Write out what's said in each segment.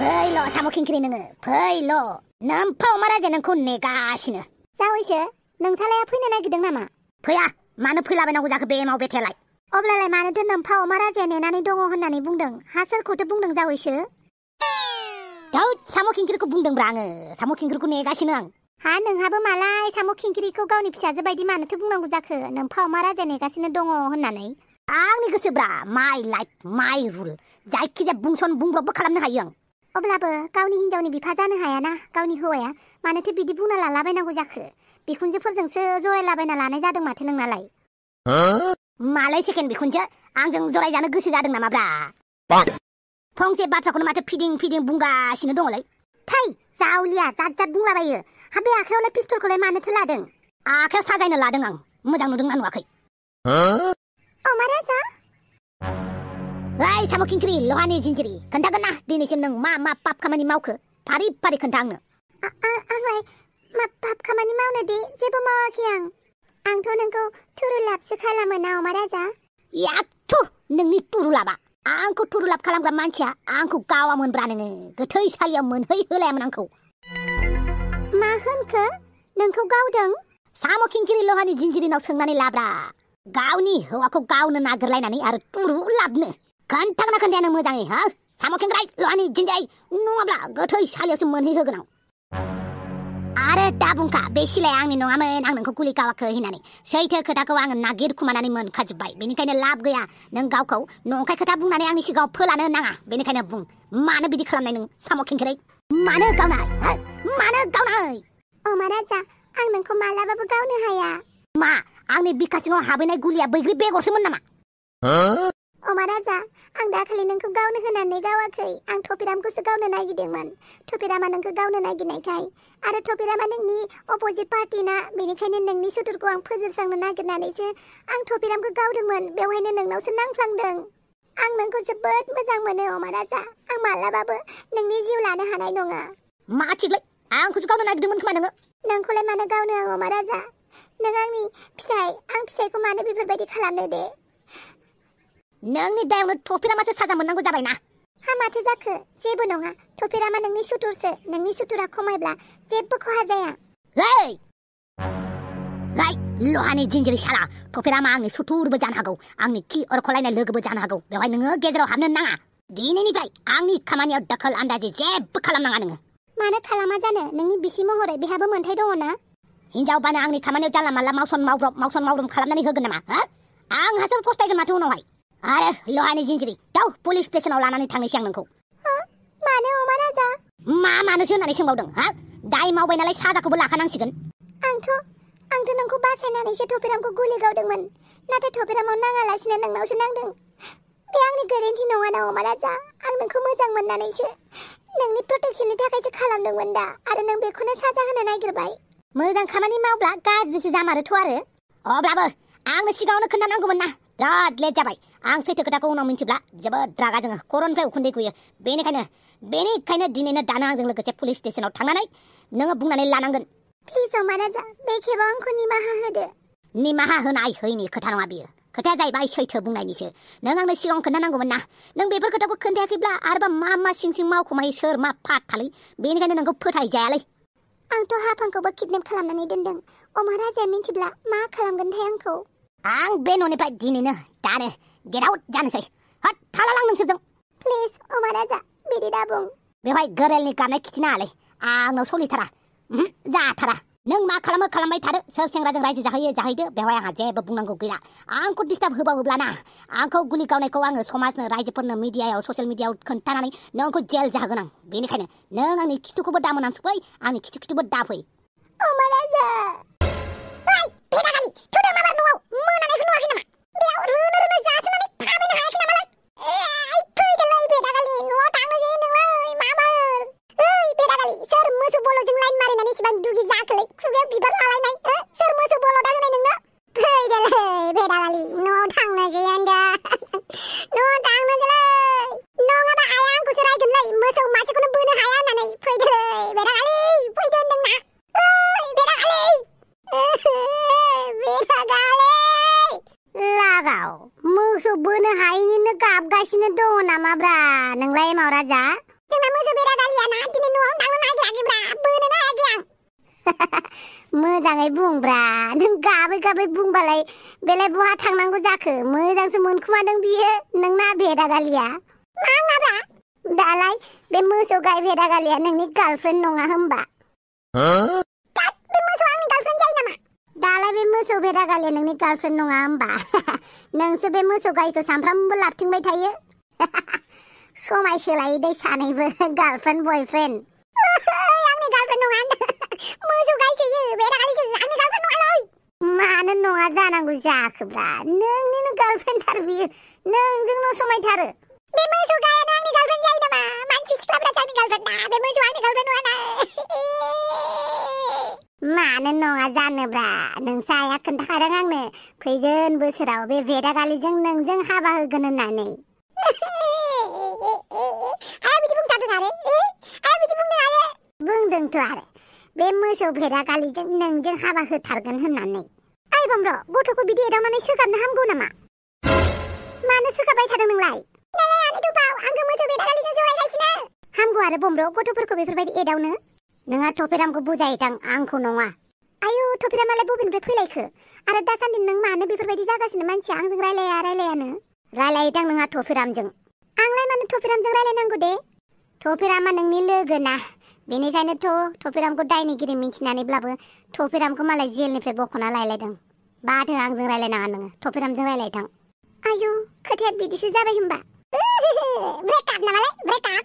फैल' साम' खिंख्रि नोङो फैल' नोमफा अमा राजाया नोंखौ नेगासिनो। जावैसो नोंसालाया फैनो नागिरदों नामा? फैया मानो फैलाबायनांगौ जाखो बे एमाव बेथेलाय? अब्लालाय मानोथो नोमफा अमा राजाया नेनानै दङ होननानै बुंदों? हा सोरखौथो बुंदों जावैसो? दाउ साम' खिंख्रिखौ बुंदोंब्रा आङो। साम' खिंख्रिखौ नेगासिनो आं। हा नोंहाबो मालाय साम' खिंख्रिखौ गावनि फिसाजो बायदि मानोथो बुंनांगौ जाखो नोमफा अमा राजाया नेगासिनो दङ होननानै? आंनि गोसोब्रा माइ लाइफ माइ रुल जायखिजाया बुंसन बुंब्रबबो खालामनो हायो आं। अब्लाबो गावनि हिनजावनि बिफा जानो हायाना गावनि हौवाया मानोथो बिदि बुंना लालाबायनांगौ जाखो? बिखुनजोफोरजोंसो जरायलाबायना लानाय जादों माथो नोंनालाय? मालाय सेकेन्ड बिखुनजो आंजों जरायजानो गोसो जादों नामाब्रा? फंसे बाथ्राखौनो माथो फिदिं फिदिं बुंगासिनो दङलै। थै जावलिया जात जात बुंलाबायो। हा बे आखायावलाय पिस्तलखौलाय मानोथो लादों? आखायाव साजायनो लादों आं। मोजां नुदोंना नुवाखै? अमा राजा ओइ साम' खिंख्रि लहानि जिन्जिरि खोन्थागोन ना दिनैसिम नों मा मा पाप खामानि मावखो? फारि फारि खोन्था आंनो। आंलाय मा पाप खामानि मावनो दे जेबो मावाखै आंथ' नोंखौ थुरुलापसो खालामो ना अमा राजा। याथु नोंनि तुरुलाबा आंखौ तुरुलाप खालामग्रा मानसिया आंखौ गावामोनब्रा नोङो गोथैसालियाव मोनहैहोलायामोन आंखौ। मा होनखो? नोंखौ गावदों? साम' खिंख्रि लहानि जिन्जिरिनाव सोंनानै लाब्रा। गावनि हौवाखौ गावनो नागिरलायनानै आरो तुरुलापनो खोन्थागोन ना खोन्थाया नों मोजाङै हा? साम' खिंख्रि लहानि जिन्जिरि नङाब्ला गोथैसालियावसो मोनहैहोगोन आं। आरो दा बुंखा बे सिलाया आंनि नङामोन आं नोंखौ गुलि गावाखै होननानै। सैथो खोथाखौ आङो नागिरखुमानानै मोनखाजोब्बाय। बेनिखायनो लाब गैया नों गावखौ नंखाय खोथा बुंनानै आंनि सिगाङाव फोलानो नाङा। बेनिखायनो बुं मानो बिदि खालामनाय नों साम' खिंख्रि? मानो गावनाय हा? मानो गावनाय? अमा राजा आं नोंखौ मालाबाबो गावनो हाया। मा आंनि बिखा सिङाव हाबहैनाय गुलिया बैग्रि बेगरसोमोन नामा? अमा राजा आं दाखालि नोंखौ गावनो होनानै गावाखै। आं थपिरामखौसो गावनो नागिरदोंमोन। थपिरामा नोंखौ गावनो नागिरनायखाय आरो थपिरामा नोंनि अपोजिट पार्टि ना बेनिखायनो नोंनि सुथुरखौ आं फोजोबस्रांनो नागिरनानैसो आं थपिरामखौ गावदोंमोन। बेवहायनो नोंनावसो नांफ्लांदों। आं नोंखौ जोबोद मोजां मोनो अमा राजा। आं मालाबाबो नोंनि जिउ लानो हानाय नङा। मा थिगलै आंखौसो गावनो नागिरदोंमोन खोमा नोङो? नोंखौलाय मानो गावनो आं अमा राजा? नों आंनि फिसाय आं फिसायखौ मानो बेफोरबायदि खालामनो दे? नोंनि दायावनो थपिरामासो साजा मोननांगौ जाबायना। हा माथो जाखो? जेबो नङा थपिरामा नोंनि सुथुरसो। नोंनि सुथुरा खमायब्ला जेबो खहा जाया। ओइ लहानि जिन्जिरि साला थपिरामा आंनि सुथुरबो जानो हागौ आंनि खि अरखलायनाय लोगोबो जानो हागौ। बेवहाय नोङो गेजेराव हाबनो नाङा। दिनैनिफ्राय आंनि खामानियाव दखल आन्दाजि जेबो खालामनाङा नोङो। मानो खालामा जानो? नोंनि बिसि महरै बेहाबो मोन्थाय दङ ना? हिनजावबानो आंनि खामानियाव जानला मानला मावसन मावब्रब खालामनानै होगोन नामा? आंहासो फस्थायगोन माथो उनावहाय। आरो लहानि जिन्जिरि दाउ पुलिस स्टेसनाव लानानै थांनोसै आं नोंखौ। मानो अमा राजा? मानोसो होननानै सोंबावदों हा? दाय मावबाय नालाय साजाखौबो लाखानांसिगोन। आंथ' नोंखौ बासायनानैसो थपिरामखौ गुलि गावदोंमोन। नाथाय थपिरामाव नाङालासिनो नोंनावसो नांदों। बे आंनि गोरोन्थि नङा ना अमा राजा? आं नोंखौ मोजां मोननानैसो नोंनि प्रटेक्सननि थाखायसो खालामदोंमोन दा आरो नों बेखौनो साजा होनो नागिरबाय। मोजां खामानि मावब्ला गाज्रिसो जामारोथ' आरो। अब्लाबो आंनो सिगाङावनो खोन्थानांगौमोन ना। बिराद लेट जाबाय। आं सैथो खोथाखौ उनाव मिन्थिब्ला जोबोद रागा जोङो खर'निफ्राय उखुन्दै गयो। बेनिखायनो दिनैनो दानो आंजों लोगोसे पुलिस स्टेसनाव थांनानै नोङो बुंनानै लानांगोन। प्लिज अमा राजा बे खेबाव आंखौ निमाहा होदो। निमाहा होनाय होयिनि खोथा नङा बियो। खोथाया जाहैबाय सैथो बुंनायनिसो। नों आंनो सिगाङाव खोन्थानांगौमोन ना। नों बेफोर खोथाखौ खोन्थायाखैब्ला आरोबा मा सिं मावखुमायो सोर मा फाथालै। बेनिखायनो नोंखौ फोथायजायालै। आंथ' हाफांखौबो किडनेप खालामनानै दोनदों। अमा राजाया मिन्थिब्ला मा खालामगोनथाय आंखौ? आं बे न'निफ्राय दिनैनो दानो गेट आउट जानोसै। हट थालालां नोंसोरजों। प्लिज अमा राजा बिदि दाबुं। बेवहाय गोरेलनि गारनाय खिथिनाङालै। आंनाव सलिथारा। जाथारा। नों मा खालामो खालामबाय थादो। सोर सेंग्राजों रायजो जाहैदो। बेवहाय आंहा जेबो बुंनांगौ गैला। आंखौ डिस्टार्ब होबावोब्लाना आंखौ गुलि गावनायखौ आङो समाजनो रायजोफोरनो मिडियायाव ससियेल मिडियायाव खोन्थानानै नोंखौ जेल जाहोगोन आं। बेनिखायनो नों आंनि खिथुखौबो दामोनांसै आंनि खिथुबो दाफै। अमा राजा बेदागालि थुदो माबा न'आव मोनानायखौ नुवाखै नामा? बेयाव रोनो जासोनानै थाबायनो हायाखै नामालाय? फैदोलै बेदागालि न'आव थांनोसै नोंलाय माबार। बेदागालि सोर मोसौ बलदजों लाइन मारिनानै इसिबां दुगि जाखोलै? खुगायाव बिबार लालायनाय सोर मोसौ बलदा होनाय नोंनो? फैदोलै बेदागालि न'आव थांनोसै होनदों। न'आव थांनोसैलै नङाबा आइया आंखौसो रायगोनलै मोसौ मासेखौनो बोनो हाया होननानै। फैदोलै बेदागालि फैदो होनदोंना। लागाव मोसौ बोनो हायैनिनो गाबगासिनो दङ नामाब्रा नोंलाय एमाव राजा? जोंना मोसौ बेरा गालियाना दिनै न'आव थांनो नागिराखैब्रा बोनोनो हायाखै आं मोजाङै बुंब्रा नों गाबै गाबै बुंबालाय बेलाय बहा थांनांगौ जाखो मोजांसो मोनखुमादों बियो नोंना बेरा गालिया मा आङाब्रा दालाय बे मोसौ गाय बेरा गालिया नोंनि गार्लफ्रेन्ड नङा होमबा बे मोसौ आंनि गार्लफ्रेन्ड जायो नामा दालाय बे मोसौ बेरा गालिया नोंनि गार्लफ्रेन्ड नङा होमबा नोंसो बे मोसौ गायखौ सानफ्रामबो लाबथिंबाय थायो समाय सोलायो दै सानैबो गार्लफ्रेन्ड बयफ्रेन्ड आंनि गार्लफ्रेन्ड नङा मोसौ गायसोयो बेरा गालिसो आंनि गार्लफ्रेन्ड नङालै मानो नङा जानांगौ जाखोब्रा नोंनिनो गार्लफ्रेन्ड थार बियो नोंजोंनो समायथारो बे मोसौ गायानो आंनि गार्लफ्रेन्ड जायो नामा मानसि सिख्लाफ्रा आंनि गार्लफ्रेन्ड ना बे मोसौ आंनि गार्लफ्रेन्ड नङा ना मानो नङा जानोब्रा नोंसा आइया खोन्थाखादों आंनो फैगोन बोसोराव बे बेरा गालिजों नोंजों हाबा होगोन होननानै आइया बिदि बुंथारदों आरो आइया बिदि बुंदों आरो बुंदोंथ' आरो बे मोसौ बेरा गालिजों नोंजों हाबा होथारगोन होननानै ओइ बम्र गथ'खौ बिदि एदावनानै सोगाबनो हामगौ नामा मानो सोगाबबाय थादों नोंलाय आंनि दुबाव आंखौ मोसौ बेरा गालिजों जरायगासिनो हामगौ आरो बम्र गथ'फोरखौ बेफोरबायदि एदावनो नोंहा थफेरामखौ बुजायदां आंखौ नङा आयु थफेरामालाय बबेनिफ्राय फैलायखो आरो दासान्दि नों मानो बेफोरबायदि जागासिनो मानसिया आंजों रायलायानो रायलायोदां नोंहा थफेरामजों आंलाय मानो थफेरामजों रायलायनांगौ दे थफेरामा नोंनि लोगो ना बेनिखायनोथ' थफेरामखौ दायनिगिरि मिन्थिनानैब्लाबो थफेरामखौ मालाय जेलनिफ्राय बख'ना लायलायदों बाथो आंजों रायलायनाङा नोङो थफेरामजों रायलायथां आयु खोथाया बिदिसो जाबाय होमबा ब्रेकआप नामालाय ब्रेकआप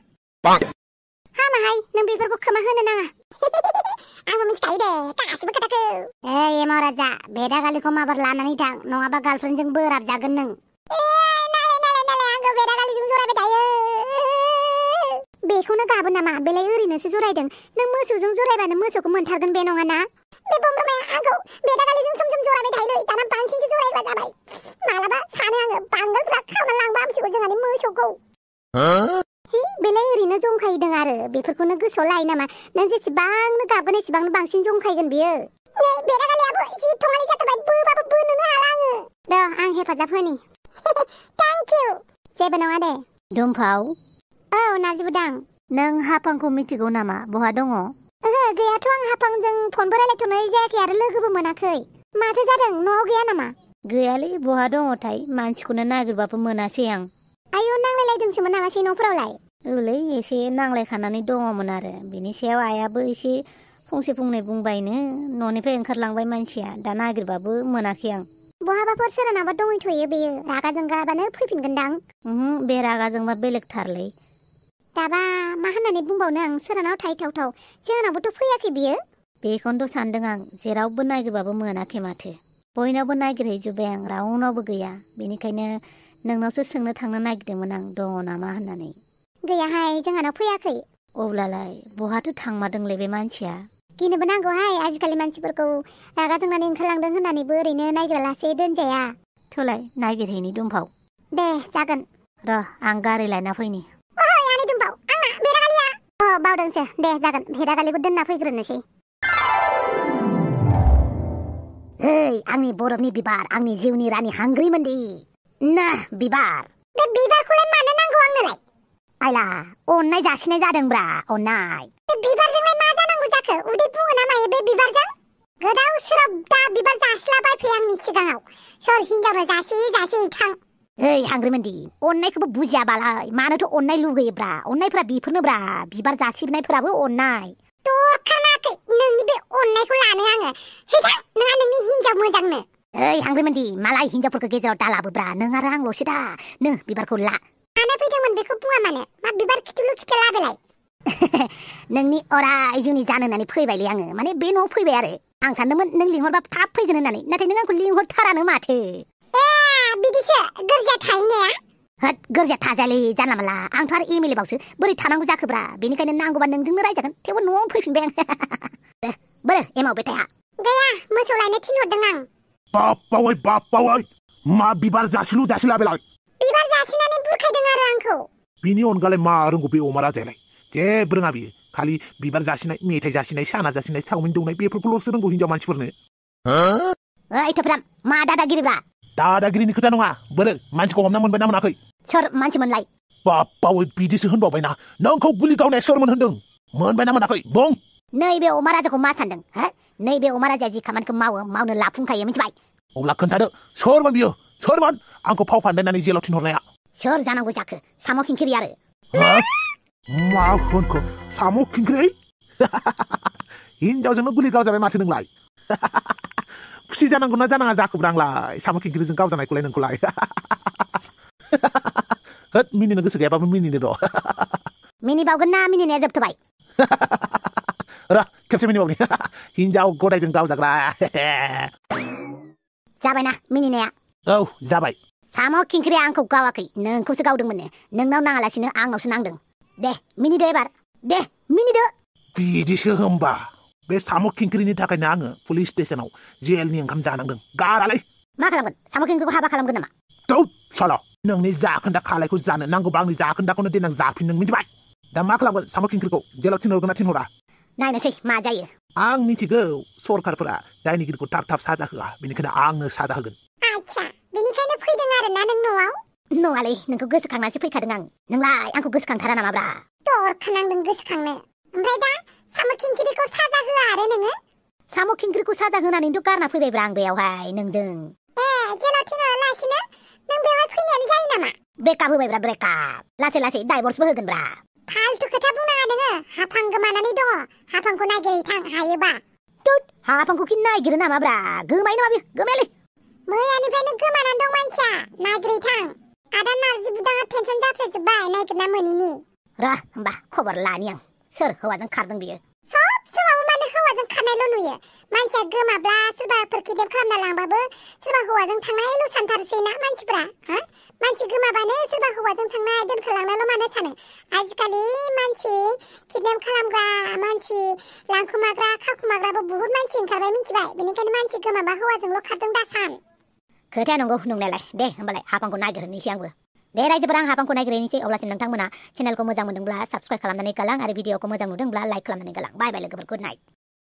हामाहाय नों बेफोरखौ खोमा होनो नाङा आंबो मिथिखायो दे गासिबो खोथाखौ एमाव राजा बेरा गालिखौ माबार लानानै थां नङाबा गार्लफ्रेन्डजों बोराब जागोन नों नालाय आंखौ बेरा गालिजों जरायबाय थायो बेखौनो गाबो नामा बेलाय ओरैनोसो जरायदों नों मोसौजों जरायबानो मोसौखौ मोनथारगोन बे नङाना बे बम्ब्रमाया आंखौ बेरा गालिजों सम जरायबाय थायोलै दाना बांसिनसो जरायग्रा जाबाय मालाबा सानो आङो बांगालफ्रा खावना लांबा हामसिगौ जोंहानि मोसौखौ बेलाय ओरैनो जंखायदों आरो बेफोरखौनो गोसोआव लायो नामा नों जेसेबांनो गाबगोन एसेबांनो बांसिन जंखायगोन बियो बेरा गालियाबो जि थङालि जाथारबाय बोबाबो बोनोनो हाला आङो आं हेफाजाब होनि थेंक इउ जेबो नङा दे दुमफाव औ नाजिबोदां नों हाफांखौ मिथिगौ नामा बहा दङ ओहो गैयाथ' आं हाफांजों फनबो रायलायथ'नाय जायाखै आरो लोगोबो मोनाखै माथो जादों न'आव गैया नामा गैयालै बहा दङथाय मानसिखौनो नागिरबाबो मोनासै आं आयु नांलायलायदोंसोमोन नामासै न'फोरावलाय ओलै एसे नांलायखानानै दङमोन आरो बिनि सायाव आइयाबो एसे फंसे फंनै बुंबायनो न'निफ्राय ओंखारलांबाय मानसिया दा नागिरबाबो मोनाखै आं बहाबाफोर सोरनाबा दंहैथ'यो बेयो रागा जोंगाबानो फैफिनगोनदां बे रागा जोंबा बेलेगथारलै दाबा मा होननानै बुंबावनो आं सोरनाव थाहैथावथाव जोंनावबोथ' फैयाखै बियो बेखौनोथ' सानदों आं जेरावबो नागिरबाबो मोनाखै माथो बयनावबो नागिरहैजोब्बाय आं रावनावबो गैया बेनिखायनो नोंनावसो सोंनो थांनो नागिरदोंमोन आं दङ नामा होननानै गैयाहाय जोंहानाव फैयाखै अब्लालाय बहाथो थांमारदोंलै बे मानसिया गिनोबो नांगौहाय आजिखालि मानसिफोरखौ रागा जोंनानै ओंखारलांदों होननानैबो ओरैनो नायग्रालासे दोनजाया थोलाय नागिरहैनि दुमफाव दे जागोन र' आं गारि लायना फैनि आंनि दुमफाव आंना बेरा गालिया बावदोंसो दे जागोन बेरा गालिखौ दोनना फैग्रोनोसै ओइ आंनि बरफनि बिबार आंनि जिउनि रानि हांग्रिमोनदि ना बिबार बे बिबारखौलाय मानो नांगौ आंनोलाय आइला अननाय जासिनाय जादोंब्रा अननाय बे बिबारजोंलाय मा जानांगौ जाखो उदै बुङो ना मायो बे बिबारजों गोदाव सोराव दा बिबार जासिलाबायफै आंनि सिगाङाव सोर हिनजावनो जासि थां ओइ हांग्रिमोनदि अननायखौबो बुजियाबालाय मानोथ' अननाय लुगैयोब्रा अननायफ्रा बेफोरनोब्रा बिबार जासिनायफोराबो अननाय दरखानाखै नोंनि बे अननायखौ लानो आङो हैथां नोंहा नोंनि हिनजाव मोजांनो ओइ हांग्रिमोनदि मालाय हिनजावफोरखौ गेजेराव दालाबोब्रा नों आरो आंल'सो दा नो बिबारखौ ला मानो फैदोंमोन बेखौ बुङा मानो मा बिबार खिथुलु खिथाला बेलाय नोंनि अराय जिउनि जानो होननानै फैबायलै आङो माने बे न'आव फैबाय आरो आं सानदोंमोन नों लिंहरबा थाब फैगोन होननानै नाथाय नों आंखौ लिंहरथारानो माथो बिदिसो गोरजिया थाहैनाया होद गोरजिया थाजायालै जानला मानला आंथ' आरो एमएलए बावसो बोरै थानांगौ जाखोब्रा बेनिखायनो नांगौबा नोंजोंनो रायजागोन थेवबो न'आव फैफिनबाय आं बोरो एमाव बेथाया गैया मोसौ लायनो थिनहरदों आं बाप्पावै मा बिबार जासिला बेलाय बिबार जासिनानै बुरखायदों आरो आंखौ बिनि अनगालाय मा रोंगौ बे अमा राजायालाय जेबो रोङा बियो खालि बिबार जासिनाय मेथाइ जासिनाय साना जासिनाय चावमिन दौनाय बेफोरखौल'सो रोंगौ हिनजाव मानसिफोरनो ओइ थोफ्राम मा दादागिरिब्रा दादागिरिनि खोथा नङा बोरो मानसिखौ हमना मोनबाय ना मोनाखै सोर मानसिमोनलाय बावै बिदिसो होनबावबायना नोंखौ गुलि गावनाया सोरमोन होनदों मोनबायना मोनाखै बुं नैबे अमा राजाखौ मा सानदों हो नैबे अमा राजाया जि खामानिखौ मावनो लाफुंखायो मिथिबाय अब्ला खोन्थादो सोरमोन बियो सोरमोन आंखौ फाव फान्दायनानै जेलाव थिनहरनाया सोर जानांगौ जाखो साम' खिंखिरि आरो मा होनखो साम' खिंख्रि हिनजावजोंनो गुलि गावजाबाय माथो नोंलाय खुसि जानांगौना जानाङा जाखोब्रा आंलाय साम' खिंख्रिजों गावजानायखौलाय नोंखौलाय होद मिनिनो गोसो गैयाबाबो मिनिनो र' मिनिबावगोन ना मिनिनाया जोबथ'बाय र' खेबसे मिनिबावनि हिनजाव गदायजों गावजाग्रा जाबायना मिनिनाया औ जाबाय साम' खिंख्रिया आंखौ गावाखै नोंखौसो गावदोंमोननो नोंनाव नाङालासिनो आंनावसो नांदों दे मिनिदो एबार दे मिनिदो बिदिसो होमबा बे साम' खिंख्रिनि थाखायनो आङो पुलिस स्टेशनाव जेलनि ओंखाम जानांदों गारालै मा खालामगोन साम' खिंख्रिखौ हाबा खालामगोन नामा थौ साला नोंनि जाखोन्दा खालायखौ जानो नांगौबा आंनि जाखोन्दाखौनो देनां जाफिन नों मिथिबाय दा मा खालामगोन साम' खिंख्रिखौ जेलाव थिनहरगोन ना थिनहरा नायनोसै मा जायो आं मिथिगौ सरखारफोरा दायनिगिरिखौ थाब थाब साजा होआ बेनिखायनो आंनो साजा होगोन आच्छा बेनिखायनो फैदों आरोना नों न'आव नङालै नोंखौ गोसोखांनासो फैखादों आं नोंलाय आंखौ गोसोखांथारा नामाब्रा दरखा नांदों गोसोखांनो ओमफ्राय दा साम' खिंखिरिखौ साजा होआ आरो नोङो साम' खिंख्रिखौ साजा होनानैथ' गारना फैबायब्रा आं बेयावहाय नोंदों जेलाव थिनहरालासिनो नों बेवहाय फैनायानो जायो नामा ब्रेकआप होबायब्रा ब्रेकआप लासै लासै डाइभर्सबो होगोनब्रा फालतु खोथा बुंनाङा नोङो हाफां गोमानानै दङ हाफांखौ नागिरहैथां हायोबा हाफांखौ खि नागिरो नामाब्रा गोमायो नामा बेयो गोमायालै मैयानिफ्रायनो गोमानानै दं मानसिया नागिरहैथां आदा नारजि बुदाङा टेनसन जाफेरजोब्बाय नागिरना मोनिनि र होमबा खबर लानि आं सोर हौवाजों खारदों बियो सब समावबो मानो हौवाजों खारनायल' नुयो मानसिया गोमाब्ला सोरबाफोर किडनेप खालामना लांबाबो सोरबा हौवाजों थांनायल' सानथारसै ना मानसिफ्रा हो मानसि गोमाबानो सोरबा हौवाजों थांनाय दोनखारलांनायल' मानो सानो आजिखालि मानसि किडनेप खालामग्रा मानसि लांखुमाग्रा खावखुमाग्राबो बुहुत मानसि ओंखारबाय मिथिबाय बेनिखायनो मानसि गोमाबा हौवाजोंल' खारदों दा सान खोथाया नंगौ नंनायालाय दे होमबालाय हाफांखौ नागिरहैनोसै आंबो दे रायजोफोरा आं हाफांखौ नागिरहैनोसै अब्लासिम नोंथांमोना चेनेलखौ मोजां मोनदोंब्ला साबस्क्राइब खालामनानै गालां आरो भिडिअखौ मोजां नुदोंब्ला लाइक खालामनानै गालां बाय बाय लोगोफोर गुड नाइट